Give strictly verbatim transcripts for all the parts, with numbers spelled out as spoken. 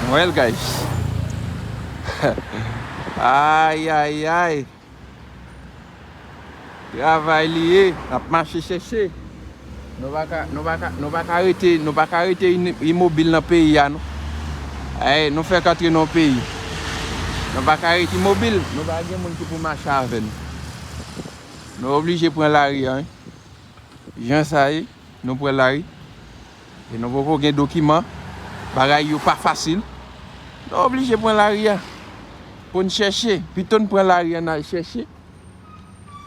Well, guys. Ay, ay, ay. Travay li ye, n ap mache chèche. Nou pa ka, nou pa ka, nou pa ka rete, nou pa ka rete ini-, imobil nan peyi a, non. Ay, nou fèk antre nan yon peyi. Nou pa ka rete imobil, nou pa gen moun ki pou mache avè n. Nou oblije pran lari a, wi. Jan sa ye, nou pran lari. E nou poko gen dokiman, bagay yo pa fasil. Nou oblije pran lari a pou n chèche. Pito n pran lari a n al chèche,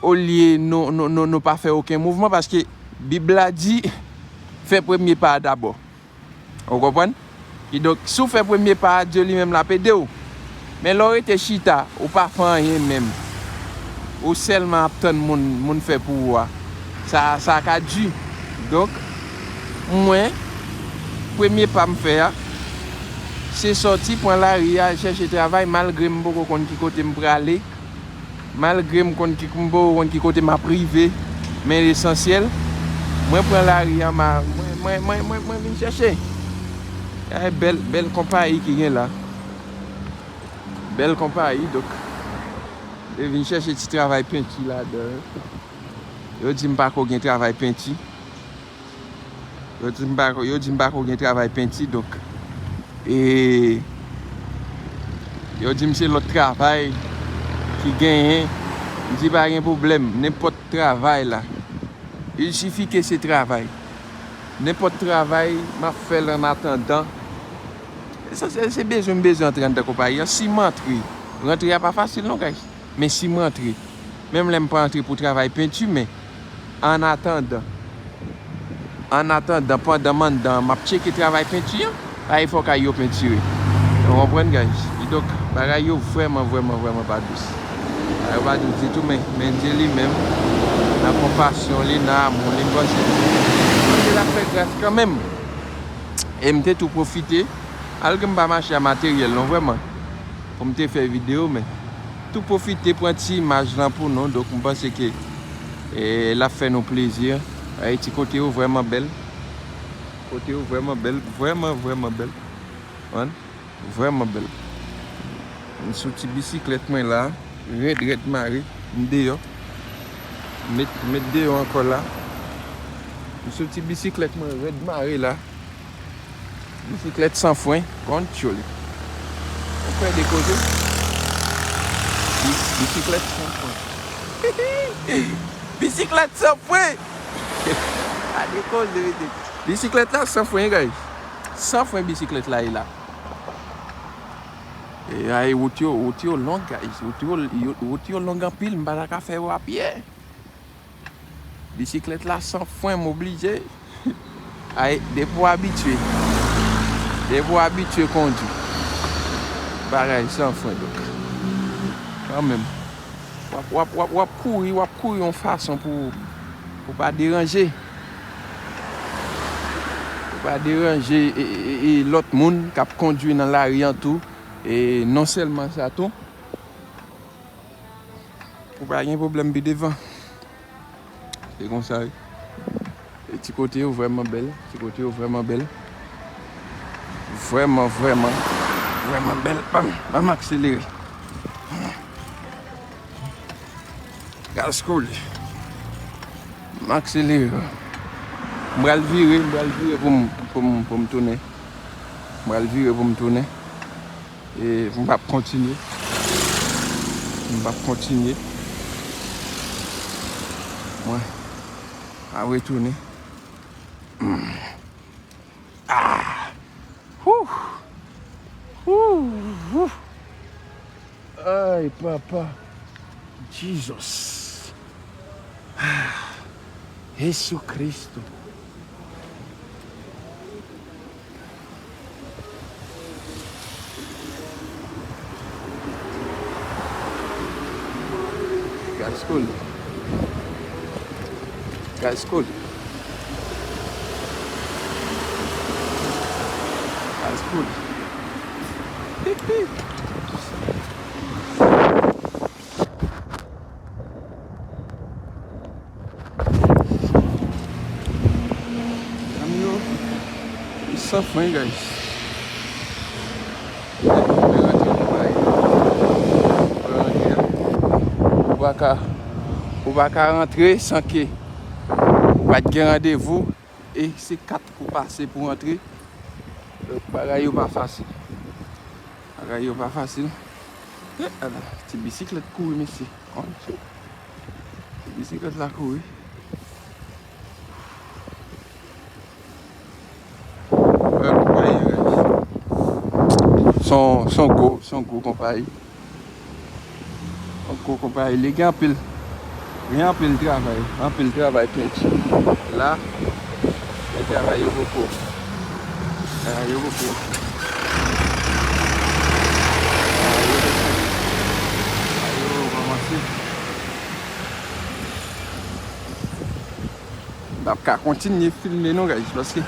olye nou, nou, nou, nou pa fè okenn mouvman, paske Bib la di, fè premye pa a dabò. Ou konprann? Kidonk, si w fè premye pa a, Dye li menm l ap ede w. Men lè w rete chita, ou pa fè anyen menm. Ou sèlman ap tann moun, moun fè pou ou a. Sa, sa ka di. Donk, mwen, premye pa m fè a, se sòti, pran lari a, al chèche travay, malgre m poko konn ki kote m prale. Malgre m konn ki, m poko konn ki kote m ap rive, men lesansyèl, mwen pran lari a, ma, mwen, mwen, mwen, mwen, mwen vin chèche. Ay, bèl, bèl konpayi ki gen la. Bèl konpayi, donk, mwen vin chèche ti travay penti ladan. Yo di m pa ko gen travay penti. Yo di m pa, yo di m pa ko gen travay penti, donk, e, yo di m se lòt travay ki genyen. M di pa gen pwoblèm, nenpòt travay la. Il suffit que se travay. Nenpòt travay, m ap fè l an atandan. Esansyèl, se bezwen m bezwen antre anndan konpayi a. Si m antre, rantre a pa fasil non, guys. Men si m antre, menm lè m pa antre pou travay penti, men an atandan, an atandan, pandan m anndan an, m ap tcheke travay penti an, pa efò kay yo pentire. Ou konprann, guys? Kidonk, bagay yo vrèman, vrèman, vrèman pa dous. Bagay yo pa dous ditou, men, men Dye li menm, nan konpasyon li, nan amou li, m panse, m panse l ap fè gras kanmenm. E m te tou pwofite, malgre m pa mache a materyèl non, vrèman, pou m te fè videyo, men tou pwofite pran ti imaj lan pou nou. Donk, m panse ke, e, l ap fè nou plezi. Ayiti, kote yo vrèman bèl. Kote yo vrèman bèl, vrèman, vrèman bèl. Konprann? Vrèman bèl. M sou ti bisiklèt mwen la, rèd, rèd mare, m deyò. Met, met deyò ankò la. M sou ti bisiklèt mwen rèd mare la. Bisiklèt san fren, kontwole. Ou fè de koze. Bi-, bisiklèt san fren. Bisiklèt san fren! A de koze, mesye. Bisiklèt la san fren, guys. San fren bisiklèt la ye la. E ay, wout yo, wout yo long, guys. Wout yo, yo, wout yo long anpil, m pa ta ka fè yo a pye. Bisiklèt la san fren, m oblije. Ay, depi w abitye. Depi w abitye kondwi. Bagay san fren, donk. Kanmenm. W ap, w ap, w ap, w ap kouri, w ap kouri yon fason pou, pou pa deranje. Pou pa deranje, e, e, e, e lòt moun k ap kondwi nan lari an tou. E non sèlman sa tou, pou pa gen pwoblèm pi devan. Se konsa, wi. E ti kote yo vrèman bèl. Ti kote yo vrèman bèl. Vrèman, vrèman, vrèman bèl. Banm, banm akselere. Gaz kole. M akselere. M pral vire, m pral vire pou m, pou m, pou m tounen. M pral vire pou m tounen. E m p ap kontinye. M p ap kontinye. Mwen ap retounen. Hmm. Ah! Whew! Whew! Whew! Ay, papa. Jesus. Ah. Jezi Kristo. Gaz kole. Gaz kole. Gaz kole. Dam yo, li san fren, guys. Ka, ou pa ka rantre san ke ou pa t gen randevou. E se kat kou pase pou rantre. Donk, bagay yo pa fasil. Bagay yo pa fasil. E, ala, ti bisiklèt kouri, mesye. Ti bisiklèt la kouri. Wè, konpayi, guys. Son, son gwo, son gwo konpayi. Yon gwo konpayi, li gen anpil, gen anpil travay, anpil travay penti. La, men travay yo poko, travay yo poko, travay yo poko, travay yo poko kòmanse. M ap ka kontinye filme non, guys, paske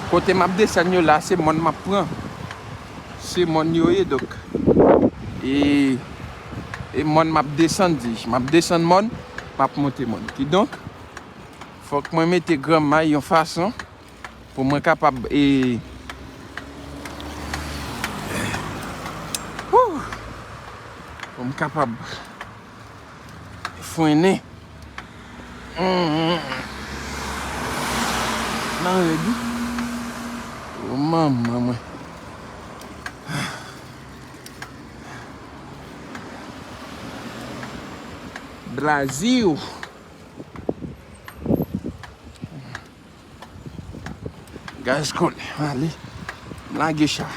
kote m ap desann yo la, se mòn m ap pran. Se mòn yo ye, donk. E, e mòn m ap desann, di, m ap desann mòn, m ap monte mòn. Kidonk, fòk mwen mete granmay yon fason pou mwen kapab, e, wou, pou m kapab frennen. Hmm. Nan rèd wi. O manman mwen. Brasil. Gaz kole, ale. M lage cha.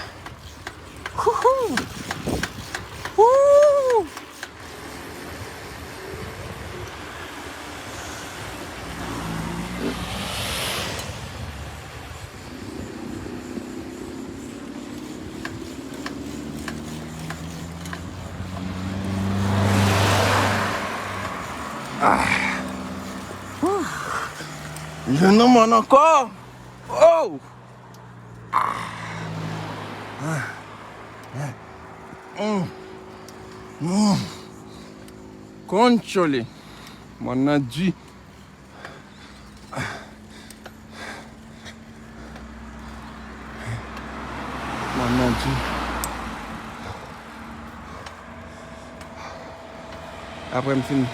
Wouhou! Wouhou! Ah. Wouh. Jwenn yon mòn ankò. Oh! Ah. Ah. Ah. Mm. Mm. Konchole. Mòn nan di. Mòn nan di. Apre m fin.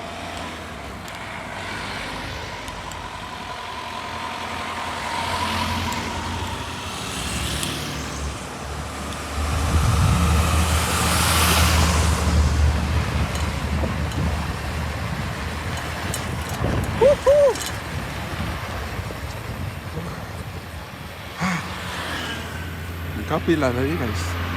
Wouhou! M kanpe la, tande, guys.